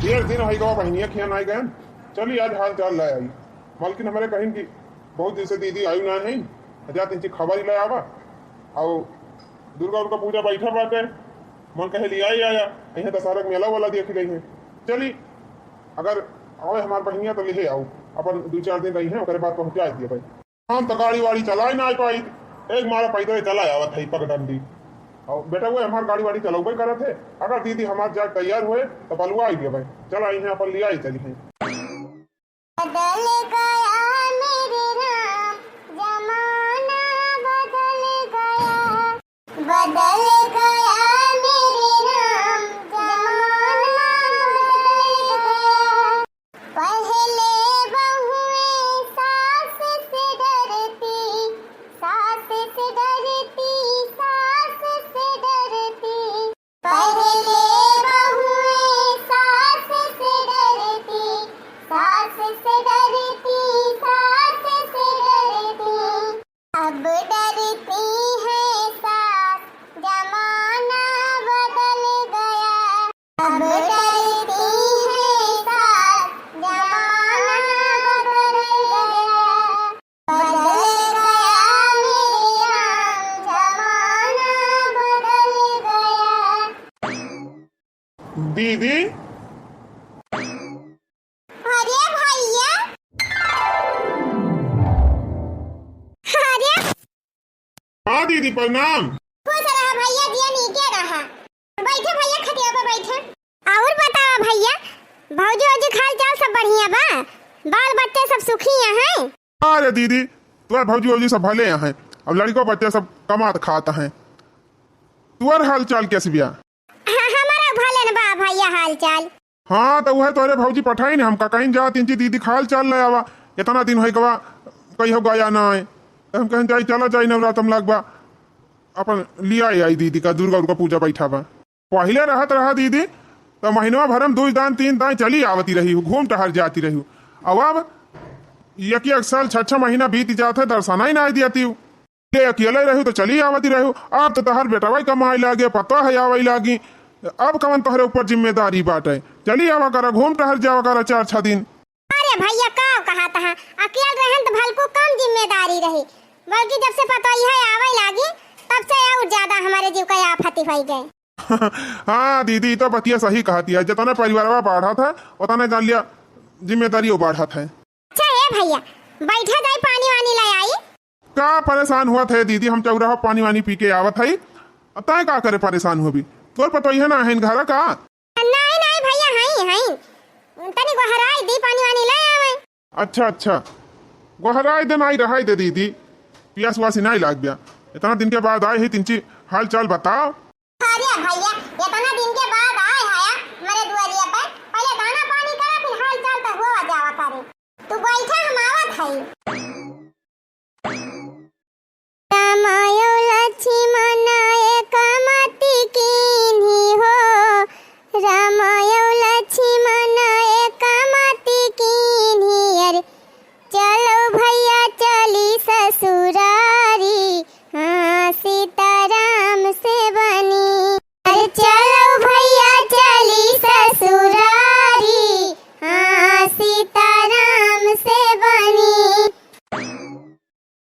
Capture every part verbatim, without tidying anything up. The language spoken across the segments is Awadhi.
ढेर दिन होइ गवा बहिनिया खिया नाई गयन। चली आज हाल चाल ले आई। मलकिन हमरे कहिन कि बहुत दिन से दीदी आयु ना है, जा तिनची खबर ही ले आवा। अउ दुर्गा उर्गा पूजा बैठा बाटे, मन कहे लिया ही आया, यहाँ दशहरा के मेला वाला देखी रही है। चली अगर आवे हमार बहिनिया तो लिहे आऊ, अपन दो चार दिन रही है, ओकरे बाद पहुँचा दिए भाई। हम तो गाड़ी वाड़ी चलाए ना पाई, एक मारा पैदल चला आवत है पगडंडी। और बेटा वो हमार गाड़ी वाड़ी चलौबे करत है, अगर दीदी हमार जाए तैयार हुए तो बलुआ आई भाई, चला यहाँ अपन लिया ही चली है। बदल गया मेरे राम, जमाना बदल गया। बदल गया मेरे राम, जमाना बदल गया। पहले बहुएं सास से डरती, सास से डरती, सास से डरती। पहले बहुएं सास से डरती, सास से डरती, सास से डरती। अब डरती है सास, जमाना बदल गया। अब डरती है सास, जमाना बदल गया। बदल गया मेरे राम, जमाना बदल गया। दीदी। अरे भैया। अरे। हाँ दीदी, प्रणाम। खुश रहा भैया, जिया नीके रहा। बैठे भैया, खटिया पे बैठे। और बतावा भैया, भौजी, भौजी के हाल चाल सब बढ़िया बा? बाल बच्चे सब सुखी हैं? अरे दीदी, तुअर भौजी, भौजी सब भले हैं, अब लड़िको बच्चे सब कमात खात हैं। तुअर हाल चाल कैसे बिया? हाँ, हमारा भले न बा भैया हाल चाल। हाँ, तो वह तोहरे भौजी पठाई ने हमका, कहिन जा तिनची दीदी के हाल चाल ले आवा, इतना दिन होइ गवा, कहियो गया ना है। तो हम कहिन जाई, चला जाई, नवरात्र में लगबा, अपन लिया आई दीदी का, दुर्गा उर्गा पूजा बैठा बा। पहिले रहत रहा दीदी, तो महीनवा भर में दो दान तीन दान चली आवती रही हूँ, घूम टहर जाती रही हूँ। अब, अब एक एक साल छह छह महीना बीत जात है, दर्शना ही ना दिया ती। ले अकेले रहू तो चली आवती रहू। अब तो तहर बेटवा ही कमाए लागे, पता है आवई लागी। अब कवन तोहरे ऊपर जिम्मेदारी बाटे? चली आवा करा, घूम टहर जावा करा चार छह दिन। अरे भैया, का कहा तहा, अकेल रहन तो भलकू कम जिम्मेदारी रही, बल्कि जब से पतोहिया आवई लागी, तब से और ज्यादा हमारे जीव का आफती होइ गए। हाँ दीदी, ई तो बतिया सही कहती है, जितने परिवारवा बढ़त है, उतने जान लिया जिम्मेदारियों बढ़त है। अच्छा हे भैया, बैठा जाई, पानी वानी ले आई। का परेशान हुआ थे दीदी, हम चौराहा पानी वानी पी के आवत हई। अब तय का करे परेशान हुआ भी, तोर पतोहिया ना है घरा का? नहीं, नहीं भैया, हई, हई। तनी गोहराई दी, पानी वानी ले आवे। अच्छा, अच्छा। गोहराई दे, नहीं रहाई दे दीदी। पियास वासी नहीं लाग गया। इतना दिन के बाद आए ही, तिनची हाल चाल बताओ। अरे भैया, इतना दिन के बाद आए हया हमरे दुआरिया पर। पहले दाना पानी करा, फिर हाल चाल तो हुआ जावा करे। तू बैठा, हम आवत हई। राम अउ लक्ष्मण एक मति कीन्ही हो, राम अउ लक्ष्मण एक मति कीन्ही। अरे चलो भैया चली ससुरारी, हाँ सीताराम से बनी। अरे चलो भैया चली ससुरारी, हाँ सीताराम से बनी।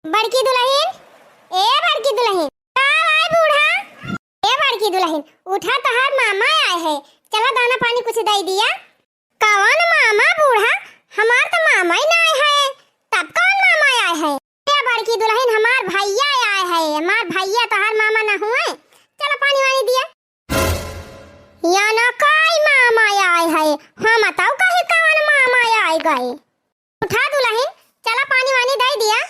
बड़की दुलहिन, ए बड़की दुलहिन, का आए बूढ़ा? ए बड़की दुलहिन, उठा, तोहार मामा आए है, चला दाना पानी कुछ दे दिया। कवन मामा बूढ़ा, हमार तो मामा ही ना आए है, तब कवन मामा आए है? ए बड़की दुलहिन, हमार भैया आए है, हमार भैया, तोहार मामा ना हुए, चला पानी वानी दिया। या ना काई मामा आए है, हम बताओ कहीं कवन मामा आए गए। उठा दुलहिन, चला पानी वानी दे दिया।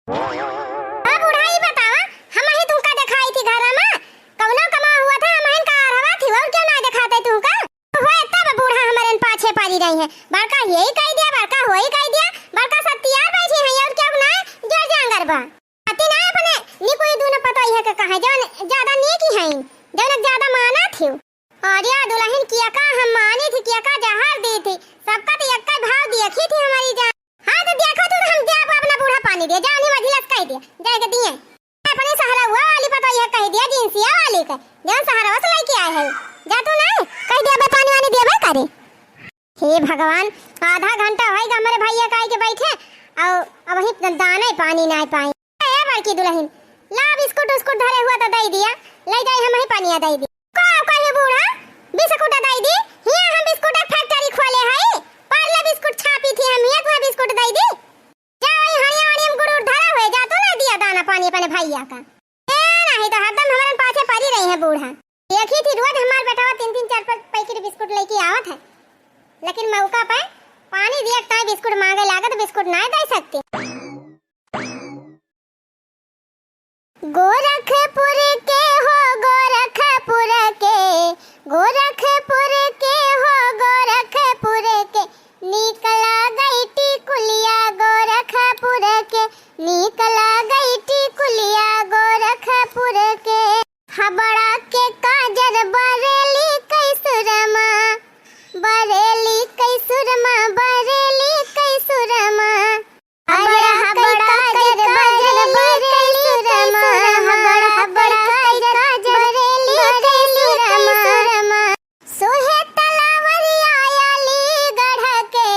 अब बूढ़ा ई बतावा, हम ही तुमका देखाई थी घर में, कवनो कमा हुआ था, हम ही का रहवा थी, और क्यों ना देखाते तुमका? हुए तब बूढ़ा हमारे पाछे पड़ी रही है, बड़का यही कह दिया, बड़का वही कह दिया, बड़का सत्तियार बैठी है, और क्या ना जोर जांगर बा। अति ना अपने निकुई दूनो पतोहिया के कहा, जवन ज्यादा नेकी है, जवन ज्यादा माना थी। अरे दुलहिन, किया का हम मानी थी, किया का जहर दी थी, सबका तो यक्का भाव देखी थी हमारी जान। हाँ तो देखो तू, हम जाब अपना बूढ़ा पानी दे, जाओ नहीं मझिलस कह दिया, जाए के दिए। अपने सहरा हुआ वाली पतोहिया कह दिया, जिनसिया वाली का, जवन सहरा से लेके आए है, जा तू नहीं, कह दिया बे पानी वानी दिया बे करे। हे भगवान, आधा घंटा होइगा हमरे भइया का आइके बैठे, अउ अबहीं दाना पानी नाहीं पाई। ए बड़की दुलहिन, ला बिस्कुट उस्कुट धरे हुआ त दइ दिया, लइ जाई हमहीं पनिया दइ दी। का कहे बूढ़ा, बिस्कुट दइ दी? हियाँ हम बिस्कुट क फैक्ट्री खोले हई, पार्ले बिस्कुट छापी थी हम, हियाँ तुहैं बिस्कुट दइ दी। जा वही हड़िया वड़िया में गुड़ उड़ धरा हुए, जा तू ना दिया दाना पानी अपने भइया का। ए, नाहीं तो हरदम हमरे पाछे परी रही है बूढ़ा। देखी थी रोज हमार बेटवा तीन तीन चार पाँच पैकेट बिस्कुट लइके आवत है, लेकिन मौका पे पानी दिए ताई बिस्कुट माँगे लागत, बिस्कुट नाहीं दइ सकती। गोरखपुर के हो गोरखपुर के, गोरखपुर के हो गोरखपुर के, नीक लागै टिकुलिया गोरखपुर के, नीक लागै टिकुलिया गोरखपुर के। हबड़ा के काजर बरेली कैसुरमा, बरेली कैसुरमा, बरेली कैसुरमा। अरे हबड़ा के काजर बरेली कैसुरमा, हबड़ा के काजर बरेली कैसुरमा। सोहे तलावरिया अलीगढ़ के,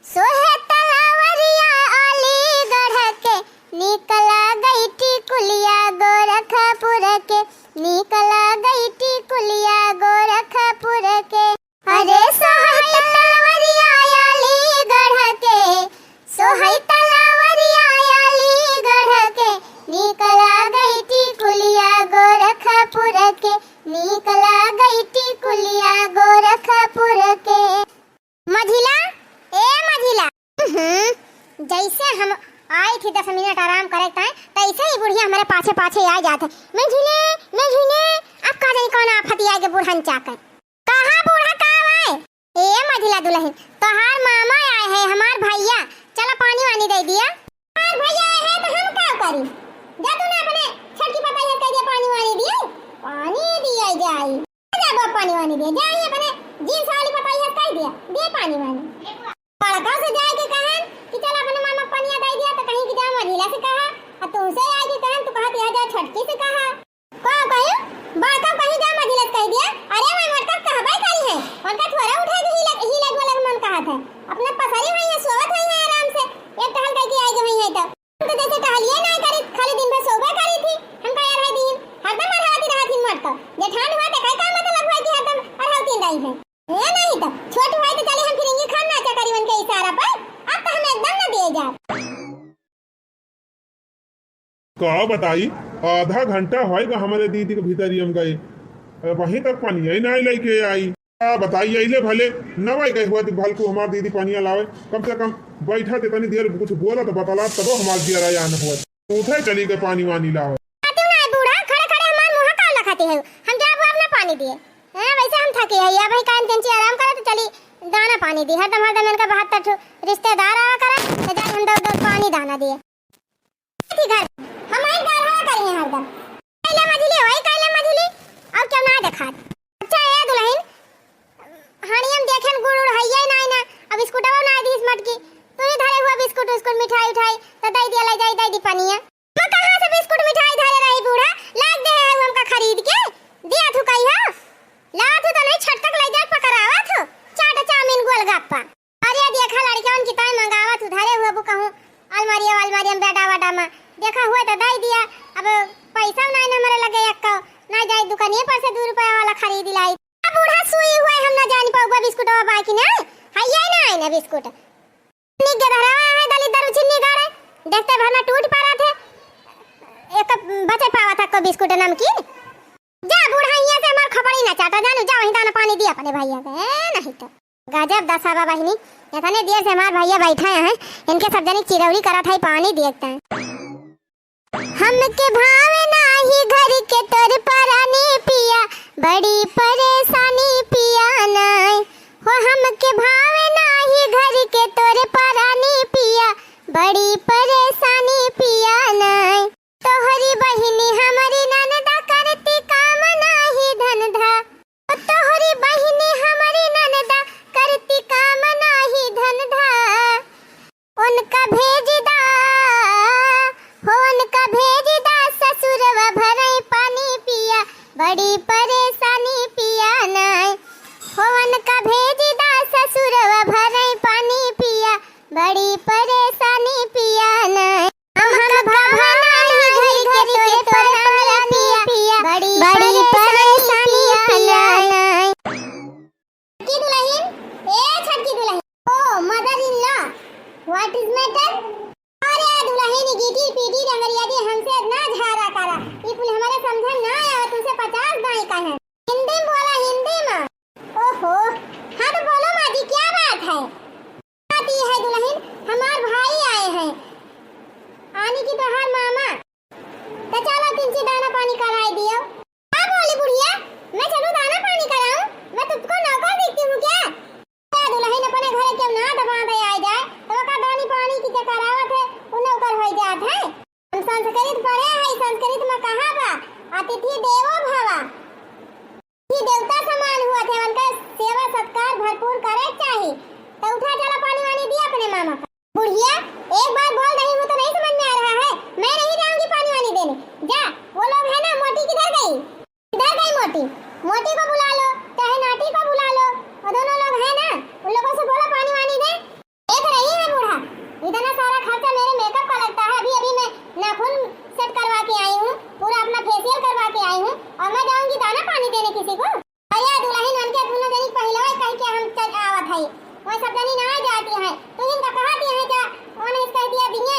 सोहे तलावरिया अलीगढ़ के, नीक लागै टिकुलिया गोरखपुर के, नीक लागै टिकुलिया गोरखपुर के। अरे सोहे तलावरिया अलीगढ़ के, सोहे तलावरिया अलीगढ़ के, नीक लागै टिकुलिया गोरखपुर के, नीक लागै टिकुलिया गोरखपुर के। मझिला, ए मझिला। हम्म, जैसे हम आई थी दस मिनट आराम करे ताई, तैसे ही बुढ़िया हमरे पाछे पाछे आ जात है। मझिले, मझिले, अब का जानी कौन आफत आइगे बुढ़न चाकर। कहाँ बूढ़ा का आवे? ए मझिला दुलहिन, तोहार मामा आए हैं, हमार भइया, चला पानी वानी दइ दिया। हमार भइया आए हैं तो हम का करी? जा तू ना अपने छोटकी पतोहिया कहि दिया पानी वानी दिए, पानी दिया जाई। जा बाप पानी वानी दिए, जा ही अपने जींस वाली पतोहिया कहि दिया, दे पानी वानी। बड़का से जाए के कहन कि चल अपने मामा पनिया दइ दिया, तो कहीं कि जा मझिला से कहा, और तुमसे आए के कहन तू कहत या जा छोटकी से कहा। का कहे? बड़का कहीं जा मझिला से कहि दिया। अरे मैं मोटका कहबै करी है, उनका थोड़ा उठे के ही लग, ही लग वाला मन कहत है। अपना पसरी हुई है, सोवत हुई है आराम से, एक टहल कहि के आइ गई है तो। हम तो जैसे टहलिए ना करी, खाली दिन भर सोबे करी थी। हम का यार है दिन, हरदम अरहाती रहत ही मोटका। जेठान हुआ तो कई का मतलब हुआ कि हरदम अरहाती रही है। ए नहीं तो, छोट हुआ तो चली हम फिर इंगी खान नाचा करी उनके इशारा पर। अब तो हम एकदम न दिए जाब। का बताई, आधा घंटा होइगा हमरे दीदी के भीतरियम गए, वहीं तक पनिया ही नाहीं लइके आई। का बताई, अइले भले नवै गए हुआ, भलकू हमार दीदी पनिया लावे, कम से कम बैठा के तनी देर कुछ बोला तो बतला, तबो हमार जियरा आन हुआ। उठे चली गए पानी वानी लावे। आते ना बूढ़ा, खड़े खड़े हमार मुँह का लखाते हो, हम जाब अपना पानी दिए। हाँ, वैसे हम थके हैं, या भाई कान चंची आराम करे तो चली दाना पानी दी। हरदम, हरदम इनका बहत्तर ठो रिश्तेदार आवा करे, तो जाए हम दौड़ दौड़ पानी दाना दिए। थी घर, हम आई घर हवा करी हैं हरदम। कैले मझिली, वही कैले मझिली, और क्यों ना देखा। अच्छा, ए दुलहिन, हानियम देखेन गुड़ उड़ हइये नाई ना, अब बिस्कुटवा ना दीस मटकी, तू ही धरे हुआ बिस्कुट उस्कुट मिठाई उठाई, तो दे दिया, ले जाई, दे दी पनिया। वो कहाँ से बिस्कुट मिठाई धरे रही बूढ़ा? लाग दे है हमका खरीद के। दिया थू कही हो? ला थू तो नहीं छटकक ले जाए पकड़ावा थू। चाट चाउमीन गोलगप्पा। अरे देखा लड़कियन की ताई मंगावा थू धरे हुआ बु कहूँ अलमारिया अलमारिया में बेडा वडा में। देखा हुआ तो दे दिया। अब पैसा नहीं न हमारे लगे एक ना जाए दुकानिए पर से दो रुपया वाला खरीद लाई। अब बूढ़ा सुई हुआ हम ना जानी पाऊबा बिस्कुटवा बाकी ना। है ये ना है ना बिस्कुट। निक गदहरावा है दलिद्दर उछिन्नी गाड़े, देखते भर में टूट पड़ा थे, एक बचे पावा था को बिस्कुट नमकीन। जा बूढ़ा हियाँ से हमार खपड़ी ना चाटा जानू, जा वहीं दाना पानी दिया अपने भैया के, ए, नहीं तो। गजब दशा बा बहिनी, इतने देर से हमार भैया बैठा हैं, इनके सब जने चिरौरी करत है, पानी देखते हैं। हमके भावे नाही घर के तोर परानी पिया, बड़ी परेशानी पिया नाय। हो हमके भावे नाही घर के तोर परानी पिया, बड़ी परेशानी पिया नाय। तोहरी बहिनी हमरी ननदा करती काम नाही धंधा। ओ तोहरी बहिनी हमरी ननदा करती काम नाही धंधा। उनका भेजी दा, हो उनका भेजी दा ससुरवा भरई पानी पिया, बड़ी परेशानी पिया नाय। हो उनका भेजी दा ससुर दुलहिन, ए छोटकी दुलहिन। Oh, mother in law, what is matter? अरे दुलहिन, गिटी पीटी डंगरिया जी, हमसे ना झारा करा। ई कुल हमरे समझ ना आवे, तुमसे पचास दाई कहे। हिंदी में बोला, हिंदी में। ओहो, हाँ तो बोलो माँ जी, क्या बात है? बात ये है दुलहिन, हमार भाई आए हैं, आने की तोहार मामा। तो चलो तिनची दाना पानी कराए दियो। का बोली बुढ़िया, मैं चलूँ दाना पानी कराऊँ? मैं तुमको नौकर दिखती हूँ क्या? ए दुलहिन, अपने घरे केहू ना दबा दे आए जाए, तो का दानी पानी की के करावत है, उ नौकर होई जात है। हम संस्कृत पढ़े हैं, संस्कृत में कहा बा, "अतिथि देवो भव।" ये देवता समान हुआ थे, उनका सेवा सत्कार भरपूर करे के चाही। तो उठा चला पानी वानी दिया अपने मामा का। बुढ़िया, एक बार बोल रही हूँ तो नहीं समझ में आ रहा है, मैं नहीं जाऊंगी पानी वानी देने। जा, वो लोग है ना, मोटी किधर गई? किधर गई मोटी? मोटी को बुला लो, चाहे नाटी को बुला लो, वो दोनों लोग हैं ना, उन लोगों से बोलो पानी वानी दे। देख रही है बूढ़ा, इतना सारा खर्चा मेरे मेकअप का लगता है। अभी अभी मैं नाखून सेट करवा के आई हूँ, पूरा अपना फेशियल करवा के आई हूँ, और मैं जाऊंगी दाना पानी देने किसी को? भैया दुलहिन, उनके दोनों जनी पहिले कह के हम चल आवत है, वह सब जनी ना जाती है, तो इनका कहा दिया है क्या? उन्हें कह दिया दिए।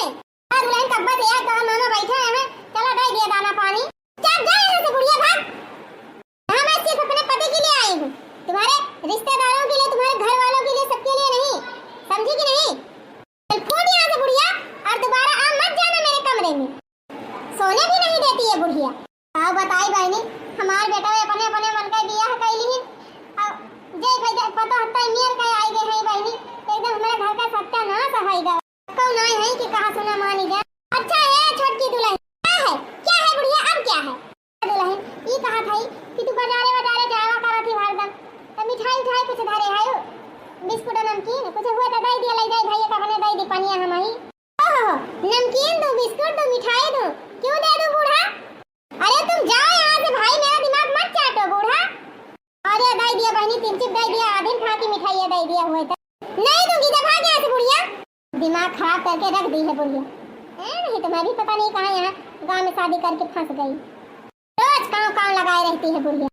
हाँ दुलहिन, कब्बा से यार तोहर मामा बैठे हैं, चला दे दिया दाना पानी। चल जा यहाँ से बुढ़िया, भाग। यहाँ मैं सिर्फ अपने पति के लिए आई हूँ, तुम्हारे रिश्तेदारों के लिए, तुम्हारे घर वालों के लिए, सबके लिए नहीं, समझी कि नहीं? चल फूट यहाँ से बुढ़िया, और दोबारा आ मत जाना मेरे कमरे में, सोने भी नहीं देती है बुढ़िया। आओ बताई बहनी, हमार बेटा अपने अपने मन का बियाह कैली ही, अब जे भाई पता हत्ता नियर का आई गए है बहनी, एकदम हमारे घर का सत्यानाश है गया। कौन आई है कि कहा सुना मानी जा। अच्छा है छोटकी दुलहिन, क्या है, क्या है बुढ़िया, अब क्या है? दुलहिन, ई कहा था कि तू बाजारे बाजारे जावा करा थी हरदम, तो मिठाई उठाई कुछ धरे है, बिस्कुट नमकीन कुछ हुए तो दे दिया, ले जाए भैया का बने दे दी पनिया हम ही। ओहो, नमकीन दो, बिस्कुट दो, मिठाई दो, क्यों दे दो बूढ़ा? अरे तुम जाओ यहाँ से भाई, मेरा दिमाग मत चाटो बूढ़ा। अरे दे दिया बहनी, तिनचिक दे दिया, आधी खा की मिठाई दे दिया हुए तो। नहीं दूंगी, जा भाग यहाँ से बुढ़िया। दिमाग खराब करके रख दी है बुढ़िया। ए, नहीं तो मैं भी पता नहीं कहाँ यहाँ गाँव में शादी करके फंस गई। रोज काँव काँव लगाए रहती है बुढ़िया।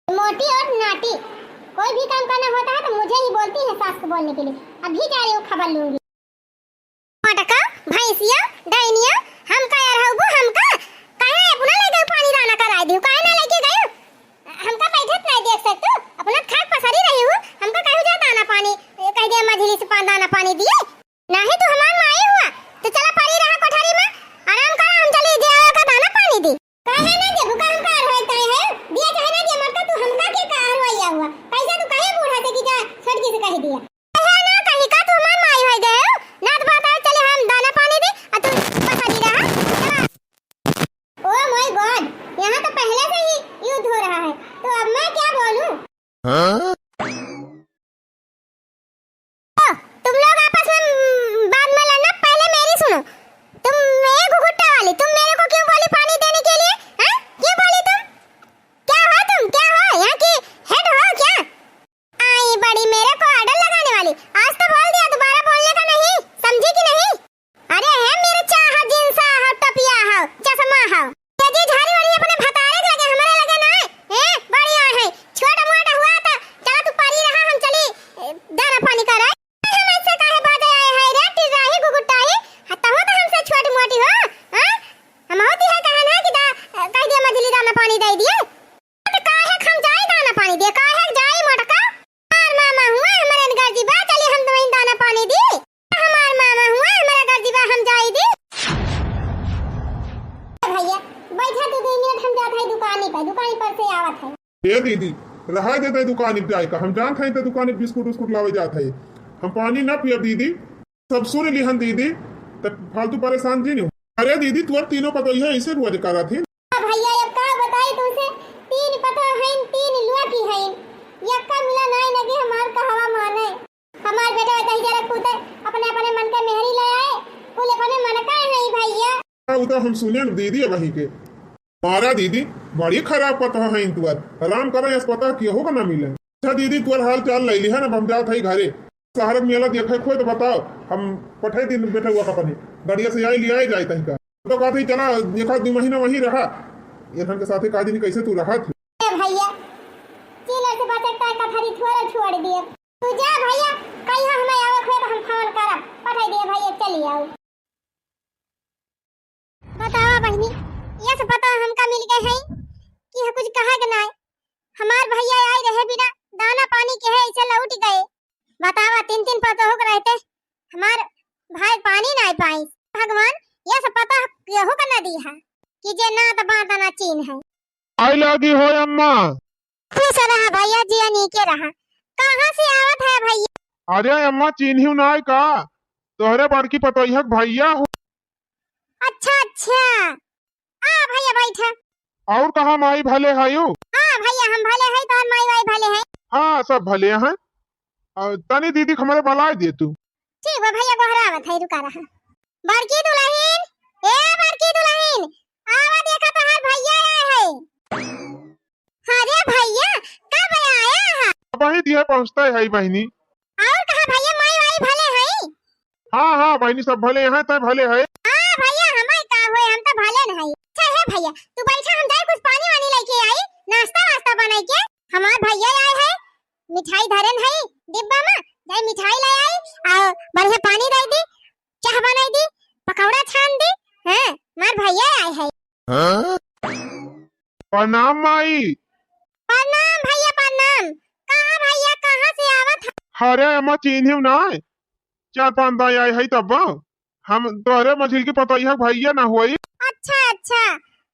मोटी और नाटी, कोई भी काम करना होता है तो मुझे ही बोलती है सास को बोलने के लिए। अभी जा रही हूँ, खबर लूंगी। मोटका, भैंसिया, डैनिया, हमका यार हउबू, हमका काहे अपना लेके पानी दाना कराए दियो, काहे ना लेके गयो? हमका बैठत नहीं देख सकतू, अपना खाट पसरी रही हूँ, हमका कहू जा दाना पानी, कह दिया मझली से पा-, दाना पानी दिए। नहीं तू हमार माई हुआ, तो चला परी रहा कोठरी में, आराम करा, हम चली जे आवे का दाना पानी दी। काहे ना देबू, का हमका अरवाई तय है? दिया चाहे ना दिया, मरता तू हमका के का अरवाइया हुआ? कैसे तू कहे बूढ़ा से कि जा छोटकी से कह दिया? कहे ना कहीं का तू हमार माई होई गए हो? ना तो बात है, चले हम दाना पानी दी, आ तू पसरी रहा। चला। Oh my God, यहाँ तो पहले से ही युद्ध हो रहा है, तो अब मैं क्या बोलूँ? हाँ? ओ, तुम लोग आपस में, हम्म, बाद में लड़ना, पहले मेरी सुनो। तुम, ए घुघुट्टा वाली, तुम मेरे को क्यों बोली पानी देने के लिए? हैं? क्यों बोली तुम? क्या हो तुम? क्या हो? यहाँ की हेड हो क्या? आई बड़ी मेरे को ऑर्डर लगाने वाली। आज तो बोल दिया, दोबारा बोलने का नहीं, समझी कि नहीं? अरे हे मिर्चा हो, जिनसा हो, टोपिया हो, चश्मा हो। ये जी झाड़ी वाड़ी अपने भतारे के लगे, हमारे लगे ना है। हैं? बढ़िया है। छोटा मोटा हुआ तो चला तू परी रहा, हम चली, ए, दाना पानी करे। हम ऐसे काहे बाजे आए हैं रे, टिर्राही घुघुट्टाही? हाँ, तहु तो हमसे छोटी मोटी हो, हाँ? हम होती है कहन है कि दा-, कह दिया मझली दाना पानी दे दिए। तो काहे हम जाई दाना पानी दे, काहे जाई मोटका? हमार मामा हुआ, हमारे घर जी बा, चली हम तुम्हें दाना पानी दी। हमार मामा हुआ, हमारे घर जी बा, हम जाई दी। भैया, बैठा तू दो मिनट, हम जात है दुकानी पर, दुकानी पर से आवत है। ए दीदी, रहा दे दे दुकानी पे जाए का, हम जानत है तो दुकानी बिस्कुट उस्कुट लावे जात है, हम पानी ना पियब दीदी। सब सुन लिहन दीदी, त फालतू परेशान जिन हो। अरे दीदी, तोर तीनों पतोहिया ऐसे रोज करत ही। अब भैया, अब का बताई तुमसे, तीन पतोह हैं, तीन लुआ की हैं, यक्का मिला नाई लगे हमार कहवा माने। हमार बेटा वही जरा कूदे, अपने, अपने मन के मेहरी ले आए, कुल अपने मन का है भैया। हाँ, वो तो हम सुने न दीदी वही के। मारा दीदी, बड़ी खराब पतोह है तुअर। राम करे यस पतोह केहू का ना मिले। अच्छा दीदी, तुअर हाल चाल ले लिहा ना, हम जात है घरे। शहर में मेला देखे खोए तो बताओ, हम पठे दिन बैठे हुआ अपने गड़िया से आई लियाए जाए तही का। तो कहते ही चला, एक आध दो महीना वहीं रहा। ये धन के साथे का दिन कैसे तू रहा थी? ए भैया, चिलर से बचत का कथरी थोड़े कैसे लौट गए? बतावा, तीन तीन पतोह के रहते हमार भाई पानी नाहीं पाई। भगवान, ये सब पता केहू का न दिहा कि जे नात बात ना चीन्है। आई लागी हो अम्मा। खुश रहा भैया, जिया नीके रहा। कहाँ से आवत है भैया? अरे अम्मा, चीन्हिउ नाहीं का? तोहरे बड़की पतोहिया के भैया हो। अच्छा, अच्छा। आ भैया, बैठा। और कहा माई भले हयू? हाँ भैया, हम भले है, तोहर माई वाई भले है? हाँ, सब भले हैं। और तनी दीदी के हमरे बलाए दे तू। ठीक बा भैया, गोहरावत है, रुका रहा। बड़की दुलहिन, ए बड़की दुलहिन, आवा देखा तोहार भैया आए है। अरे भैया, कब आया है? अबहीं दिहे पहुँचते है बहिनी। और कहा भैया, माई वाई भले है? हाँ, हाँ बहिनी, सब भले हैं, तै भले है। हाँ भैया, हमार का होए, हम तो भले न है। अच्छा है भैया, तू बैठा, हम जाए कुछ पानी वानी लेके आई, नाश्ता वास्ता बनाई के। हमार भैया आए है, मिठाई धरेन है डिब्बा में, जाए मिठाई ले आई, और बढ़िया पानी दे दी, चाह बनाई दी, पकौड़ा छान दी। हाँ, हमार भैया आए है। हाँ? प्रणाम माई। प्रणाम भैया, प्रणाम। कहाँ भैया, कहाँ से आवत है? अरे अम्मा, चीन्हिउ ना, चार पाँच दाई आए है तब। हम तोहरे मझिल की पतोहिया के भैया ना होई। अच्छा, अच्छा।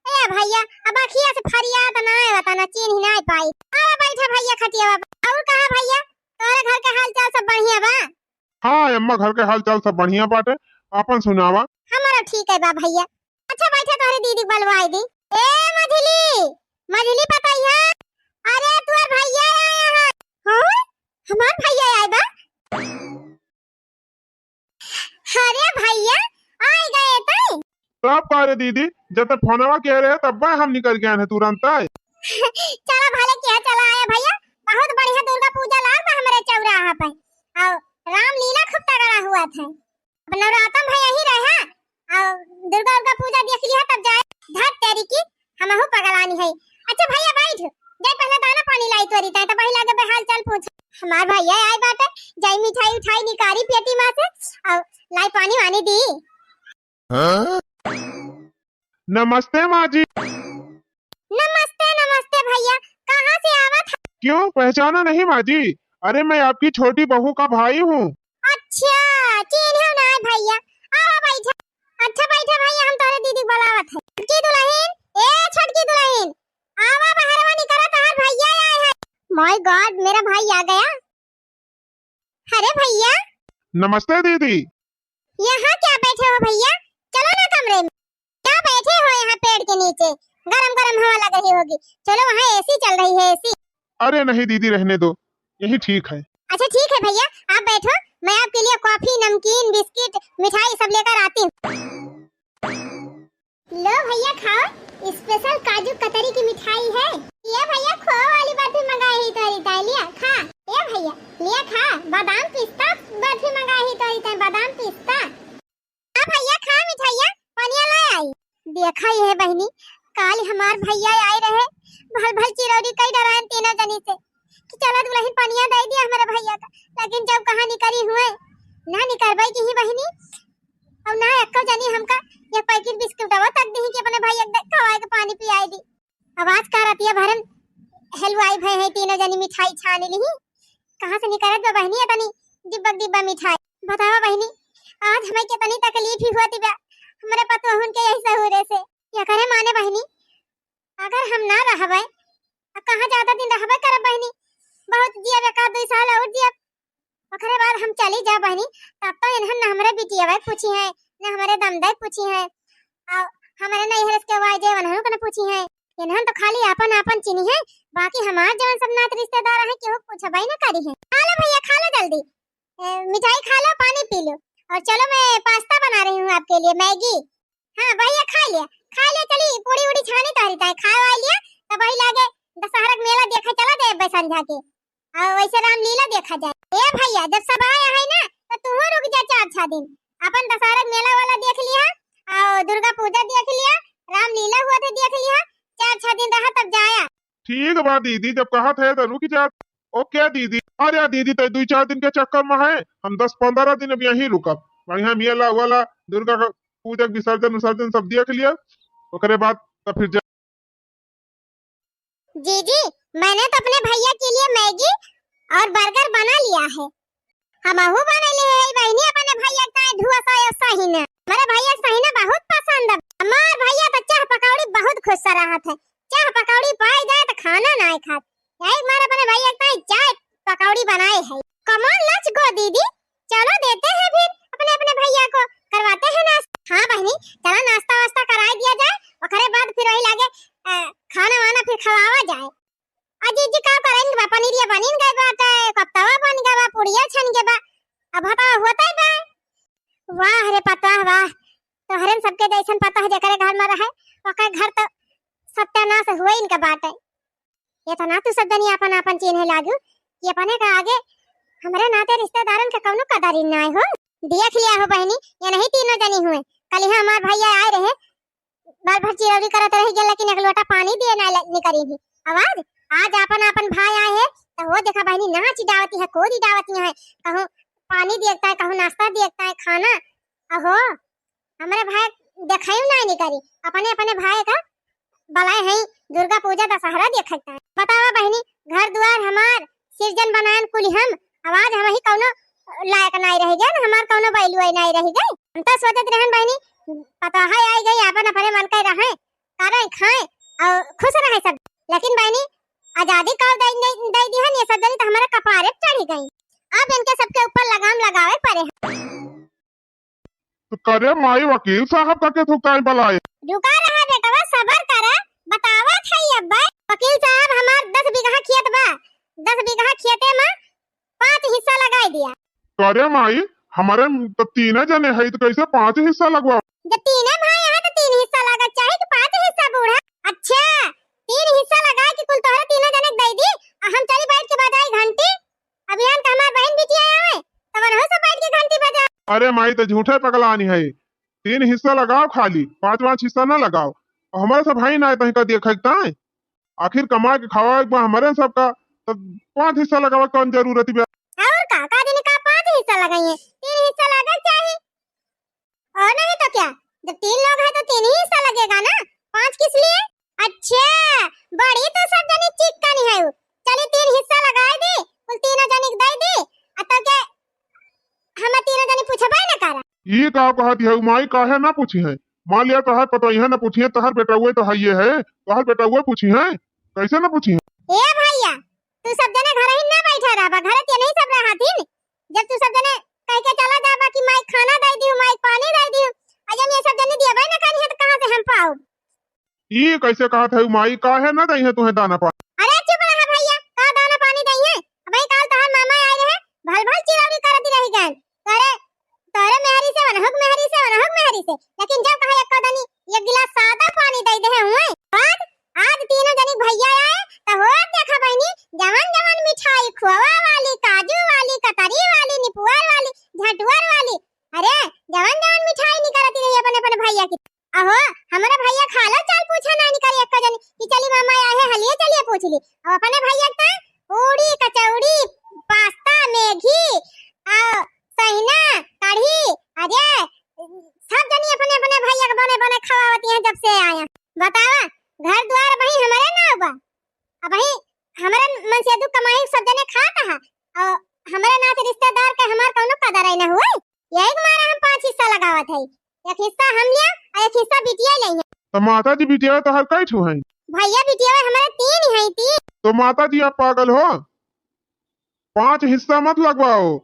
ए भैया, अब अखिया से फरियाद ना आवत ना, चीन्हि ना पाई। आ बैठा भैया खटिया पर। और कहा भैया, तोहरे घर के हाल चाल सब बढ़िया बा? हाँ अम्मा, घर के हाल चाल सब बढ़िया बाटे, आपन सुनावा। हमारा ठीक है बा भैया। अच्छा बैठा, तोहरे दीदी के बलवाई दी। ए मझिली, मझिली पतोहिया, अरे तोहर भैया आया है। हाँ, हमार भैया आए बा। अरे भैया, आइ गए तै? तब का रे दीदी, जब तक फोनवा किहे रहे तब हम निकल गए हैं तुरंत। चला भले किहा, चला आया भैया, बहुत बढ़िया दुर्गा पूजा लागत हमरे चौराहा पे। और रामलीला खूब तगड़ा हुआ था। अब नवरातन भा यही रहा, और दुर्गा उर्गा पूजा देख लिहा तब जाए। धत तेरी की, हमहू पगलानी है। अच्छा भैया बैठ, जाए पहले दाना पानी लाई तोरी ताई, तब वही लागे बे हाल चाल पूछ। हमार भैया आए बाटे, जाई मिठाई उठाई निकारी पेटी मा से, और लाई पानी वानी दी। हाँ? नमस्ते माँ जी। नमस्ते, नमस्ते भैया, कहाँ से आवत है? क्यों, पहचाना नहीं माँ जी? अरे मैं आपकी छोटी बहू का भाई हूँ। अच्छा, चीन्हे ना है भैया, आवा बैठा। अच्छा बैठा भैया, हम तोहरे दीदी बुलावत है। छोटकी दुलहिन, ए छोटकी दुलहिन, आवा बहरवा निकरा, तोहार भैया आए हैं। My God, मेरा भाई आ गया। अरे भैया। नमस्ते दीदी। यहाँ क्या बैठे हो भैया, चलो ना कमरे में। क्या बैठे हो यहाँ पेड़ के नीचे, गरम गरम हवा लग रही होगी, चलो वहाँ एसी चल रही है, एसी। अरे नहीं दीदी, रहने दो, यही ठीक है। अच्छा ठीक है भैया, आप बैठो, मैं आपके लिए कॉफी, नमकीन, बिस्किट, मिठाई सब लेकर आती हूँ। लो भैया खाओ, स्पेशल काजू कतरी की मिठाई है। ये भैया खोआ वाली बर्फी मंगाई ही तोरी ताई, लिया खा। ये भैया लिया खा, बादाम पिस्ता बर्फी मंगाई ही तोरी ताई, बादाम पिस्ता। हाँ भैया खा मिठाइया, पनिया ले आई। देखा ये बहिनी, काल हमार भैया आए रहे, भल भल चिरौरी कई डरायन तीनों जनी से कि चला दुलहिन पनिया दे दिया हमारे भैया का, लेकिन जब कहाँ निकरी हुए, ना निकरबई की ही बहिनी, और ना एको जनी हमका ये पैकेट बिस्कुटवा तक दी कि अपने भैया के खवाए के पानी पियाए दी। अब आज का रतिया भरन हलवाई भए हैं, तीनों जनी मिठाई छान ली। कहाँ से निकरत बा बहिनी इतनी डिब्बा डिब्बा मिठाई? बतावा बहिनी, आज हमें कितनी तकलीफ ही होती बा हमारे पतोहन के यही सहूरे से। या करे माने बहिनी, अगर हम ना रहबे, अब कहाँ ज्यादा दिन रहबे करब बहिनी, बहुत जियब, एक आध दुई साल और जियब, ओकरे बाद हम चली जा बहिनी, तब तो इन्हन न हमरे बिटिया के पूछी है, न हमरे दमदे के पूछी है, और हमरे नैहर से केहू आए जे उन्हन के न पूछी है। इन्हन तो खाली आपन आपन चीन्ही है, बाकी हमार जवन सब नात रिश्तेदार हैं केहू पूछबे न करी है। खा लो भैया, खा लो जल्दी, ए, मिठाई खा लो, पानी पी लो, और चलो मैं पास्ता बना रही हूँ आपके लिए, मैगी। हाँ भैया, खा लिया, खा लिया, चली पूड़ी उड़ी छानी तोहरी ताई, खाए वाए लिया, तब वही लागे दशहरा के मेला देखे चला जाए बे संझा के, और वैसे रामलीला देखा जाए। ए भैया, जब सब आया है ना, तो तू रुक जा चार छह दिन, अपन दशहरा के मेला वाला देख लिया, और दुर्गा पूजा देख लिया, रामलीला हुआ थे देख लिया, चार छह दिन रहा तब जाया। ठीक बा दीदी, जब कहत है तो रुक जा। ओके दीदी। अरे दीदी, तै दुई चार दिन के चक्कर में है, हम दस पन्द्रह दिन अब यहीं रुकब। बढ़िया मेला वाला, दुर्गा का पूजा के विसर्जन विसर्जन सब देख लिया, ओकरे बाद तब फिर जा। जीजी, मैंने तो अपने भैया के लिए मैगी और burger बना लिया है। हमहू बनइले है बहिनी अपने भैया के ताईं ढुआ सा या सहीना। हमरे भैया के सहीना बहुत पसंद है। हमार भैया तो चाह पकौड़ी बहुत खुश से रहत है। चाह पकौड़ी पाई जाए तो खाना नाहीं खात। यही मारे अपने भैया के ताईं चाय पकौड़ी बनाए है। Come on, let's go दीदी, चलो देते हैं फिर अपने अपने भैया को, करवाते हैं नाश्ता। हाँ बहिनी, चला नाश्ता वास्ता कराई दिया जाए, ओकरे बाद फिर वही लागे, अ, खाना वाना फिर खवावा जाए। अजी जी का करेंगे बा, पनीरिया बनिन गए बाटे, कप्तावा बन गए बा, पुड़िया छन गए बा, अब हता होता ही बा। वाह रे पतोह वाह, तोहरे सबके जैसन पतोह जेकरे घर में रहे, ओकर घर तो सत्यानाश हुए इनका बाटे। इतना तू सब जनी आपन आपन चीन्हे लागू कि अपने का आगे हमरे नाते रिश्तेदारन के कौनो कदर ही नाय हो। देख लिया हो बहिनी, ये नहीं तीनों जनी हुए, कल यहाँ हमार भैया आए रहे, भर भर चिरौरी करत रह गया, लेकिन एक लोटा पानी दिए ना ले-, निकरी ही। आवाज, आज आपन आपन भाई आए हैं, तो वो देखा बहिनी, नाच डावती है, कूद डावती है, कहूँ पानी दियता है, कहूँ नाश्ता दियता है, खाना। अहो, हमरे भाई देखाई ना निकरी, अपने अपने भाई का बलाए हैं, दुर्गा पूजा दशहरा देखता है। बतावा बहिनी, घर दुआर हमार, सिरजन बनायन कुल हम, आवाज हम ही कौनो लायक नाई रह गए, हमार कौनो value नाई रह गए। हम तो सोचत रहन बहिनी, पतोह आई गई, आपन अपने मन के रहे, करे खाए और खुश रहे सब। लेकिन बहिनी, आजादी का दे, दे, दे दी है, ये सब जनी तो हमारे कपारे पे चढ़ी गई। अब इनके सबके ऊपर लगाम लगावे पड़े हैं। तो करे माई, वकील साहब का के थुकाई बलाए। रुका रहा बेटवा, सबर करा, बतावत है अब्बा। वकील साहब, हमार दस बीघा खेत बा, दस बीघा खेते में पाँच हिस्सा लगाई दिया। करे माई, हमारे तो तीने जने हैं, तो कैसे पाँच हिस्सा लगवाओ? जब तीने भाई हैं तो तीन हिस्सा लागत चाहे कि पाँच हिस्सा बूढ़ा? अच्छा, तीन हिस्सा लगाए कि कुल तोहरे तीनों जने के दे दी, आ हम चली बैठ के बजाई घंटी, अभियान का हमार बहन बिटिया आवे, तब वनहु से बैठ के घंटी बजा। अरे माई, तो झूठे पगलानी है, तीन हिस्सा लगाओ खाली, पाँच पाँच हिस्सा ना लगाओ। और हमारे सब भाई ना है, तहीं का देखे के ताई। आखिर कमा के खावा एक बार हमारे सबका, तो पाँच हिस्सा लगावा कौन जरूरत बा? और का, का दिन का पाँच हिस्सा लगाइए, तीन हिस्सा लागत चाही। और नहीं तो क्या, जब तीन लोग हैं तो तीन ही हिस्सा लगेगा ना, पाँच किस लिए? अच्छा, बड़ी तो सब जनी चिक्कन है। चली तीन हिस्सा लगाए दी, कुल तीनों जनी के दे दी, आ तो के हम तीनों जनी पूछबे न करा। ई का कहत है माई, काहे ना पूछी है? मान लिया तोहार पतोहिया ना पूछी है, तोहार बेटउए तो है ये है, तोहार बेटउए पूछी है, कैसे ना पूछी है? ए भैया, तू सब जने घर ही ना बैठा रहबा, घर के नहीं सब रहथिन। जब तू सब जने कह के चला जाबा कि माई खाना दे दियो, माई पानी दे दियो, आ जब ये सब जने दियबे ना करी है तो कहाँ से हम पाओ? ई कैसे कहत है माई, काहे ना दई है तुम्हें दाना पानी? अरे चुप रहा भैया, का दाना पानी दई है? अबे काल तोहर मामा आए रहे, भल भल चिरौरी करत रही गए। तोरे, तोरे मेहरी से वनहुक मेहरी से वनहुक मेहरी से, लेकिन जब कहा एक दनी एक गिलास सादा पानी दे दे हुए। आज, आज तीनों जनी भैया आए तो हो देखा बहनी, जवन जवन मिठाई खोवा वाली, काजू वाली, कतरी वाली, निपुअर वाली, झटुअर वाली, अरे जवन जवन मिठाई निकलती रही अपन अपन भैया की। अहो, हमरे भैया खाला चाल पूछा ना निकरी एक्का जनी कि चली मामा आए हैं, हलिए चलिए पूछ ली। अब अपने भैया का पूड़ी, कचौड़ी, पास्ता, मैगी, आ, सहिना, कढ़ी, अरे, सब जनी अपने अपने भैया के बने बने खवावती हैं जब से आया। बतावा, घर द्वार वही हमरे नाव बा। अब वही हमरे मन से दुख कमाई सब जने खात है। और हमरे नाते रिश्तेदार के हमार कौनो कदर ही ना हुए। यही के मारे हम पाँच हिस्सा लगावत है, एक हिस्सा हम लिया और एक हिस्सा बिटिया ले हैं। तो माता जी, बिटिया तोहर कई ठो हैं? भैया, बिटिया हमारे तीन हैं, तीन। तो माता जी, आप पागल हो? पांच हिस्सा मत लगवाओ,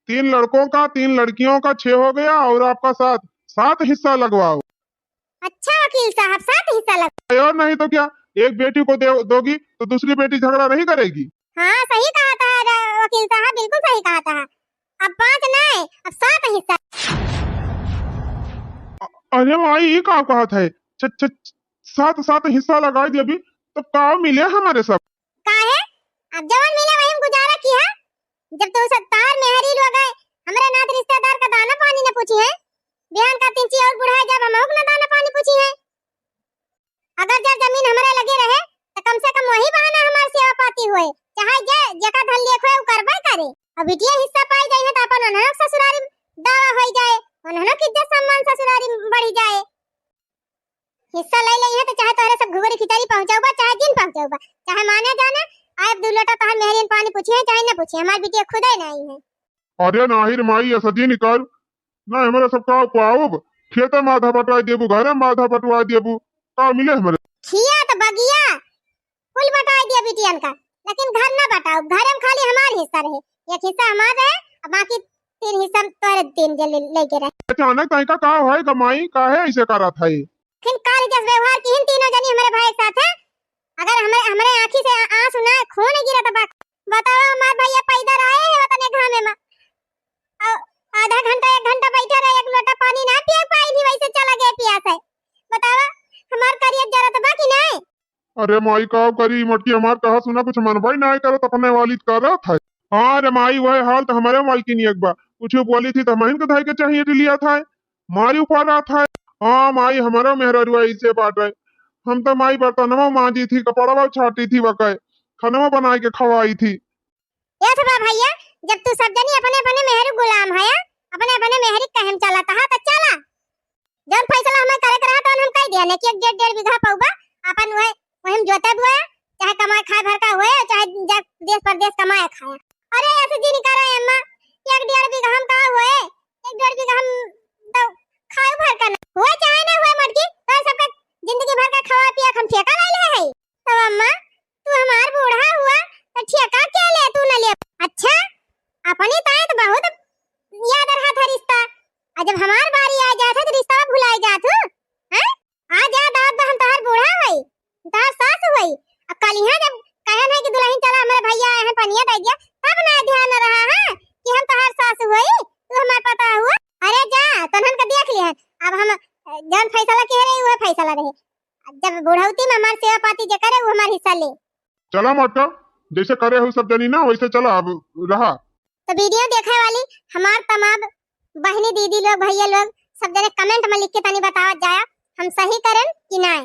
तीन लड़कों का, तीन लड़कियों का, छह हो गया और आपका सात, सात हिस्सा लगवाओ। अच्छा वकील साहब, सात हिस्सा लग- और नहीं तो क्या, एक बेटी को दे, दोगी तो दूसरी बेटी झगड़ा नहीं करेगी? हाँ, सही कहा था र-, वकील साहब, बिल्कुल सही कहा था। अब पांच नहीं, अब सात हिस्सा। अ-, अरे माई, ये का कहत है? छ-, छ-, सात, सात हिस्सा लगाई दे अभी, तो का मिले हमारे सब? काहे? अब जवन मिले वही में गुजारा किया। जब तू सब तार मेहरी लोग है, हमरे नात रिश्तेदार का दाना पानी न पूछी है, बिहान का तिंची और बुढ़ाए जब हम ना दाना पानी पूछी है। अगर जब जमीन हमरे लगे रहे, तो कम से कम वही बहाना हमार सेवा पाती हुए, चाहे जे जेका धन लेख हुए, उ करबे करे। अब बिटिया हिस्सा पाई जाई है, तो अपन उन्हनों के ससुरारी दावा होई जाए, उन्हनों की इज्जत सम्मान ससुरारी बढ़ी जाए। हिस्सा ले लेई है तो चाहे तोहरे सब घुघरी खिचड़ी पहुंचाउबा, चाहे जिन पहुंचाउबा, चाहे माने जाने, आए अब दू लोटा तोहर मेहरियन पानी पूछी है, चाहे न पूछी। के, हमार बिटिया खुदे नाहीं है। अरे नाहीं रे माई, ऐसा जिन कर, ना हमरा सब का पाउब, खेते में आधा बटाई देबू, घरे में आधा बटवाई देबू, का मिले हमरे? खेत बगिया कुल बटाई दिया बिटियन का, लेकिन घर ना बटाउब। घरे में खाली हमार हिस्सा रहे, एक हिस्सा हमार रहे, अब बाकी तीन हिस्सा तोरे तीन जन ले, लेके रहे। अचानक तय का, का है का माई, काहे ऐसे करत है? फिर काल जस व्यवहार किहिन तीनों जनी हमरे भाई के साथ है। अगर हमरे, हमरे आँखी से आ-, आँसू ना, खून गिरत बा। बतावा, हमार भैया पैदा रहे है वतने घामे में। आ-, आधा घंटा, एक घंटा बैठा रहे, एक लोटा पानी ना पिए पाई थी, वैसे चला गए पियास है। बतावा, हमार करिया जरत बा कि नहीं? अरे माई, का करी, मटकी हमार कहा सुना, कुछ मनबई नाहीं करत, अपने वाली करत है। हाँ रे माई, वह हाल तो हमरे मालकिन एक बा, कुछ बोली थी तो हमहिन के धाई के चाहिए लिया था, मारी ऊपर रहा था। हाँ माई, हमारा मेहररुआ ऐसे बाटे, हम तो माई बर्तनवा मांजी थी, कपड़वा छाटी थी, वकै खानवा बनाए के खवाई थी। ए अथवा भैया, जब तू सब जनी अपने अपने मेहर गुलाम है, अपने अपने मेहर कहे में चलत हा, तो चला, जौन फैसला हमें करे के रहा, तौन हम कह दिया ने कि एक डेढ़, डेढ़ बीघा पउबा, अपन वह, वही में जोते बोए, चाहे कमाए खाए भर का होए, चाहे जा देश परदेश कमाए खाए। अरे ऐसे जिन करा अम्मा, एक डेढ़ बीघा हम का होए, एक डेढ़ बीघा हम तो खाए भर का ना होए, चाहे ना होए मटकी, तो सबका जिंदगी भर का खवा पिया के हम ठेका ले ले है। तो अम्मा, तू हमार बूढ़ा हुआ, तो ठेका क्या ले तू न ले? अच्छा, अपने ताए तो बहुत याद रहा था रिश्ता, और जब हमार बारी आ जात है तो रिश्ता भुलाए जात हूँ, हैं? आ जा दाद, हम तोहार बूढ़ा हई, तोहार सास हई। अब कल यहाँ जब कहन है कि दुल्हन चला, हमारे भैया आए हैं, पनिया दे दिया, तब ना ध्यान रहा है कि हम तोहार सास हई, तू हमार पता हुआ। अरे जा, तोहन के देख लिहन, अब हम, अ, जौन फैसला किहे रही, वह फैसला रहे। जब बुढ़ौती में हमार सेवा पाती जे करे, वो हमार हिस्सा ले। चला मटका, जैसे करे हो सब जनी ना, वैसे चला, अब रहा। तो वीडियो देखे वाली हमार तमाम बहनी, दीदी लोग, भैया लोग, सब जने comment में लिख के तनी बतावत जाया, हम सही करें कि नाय।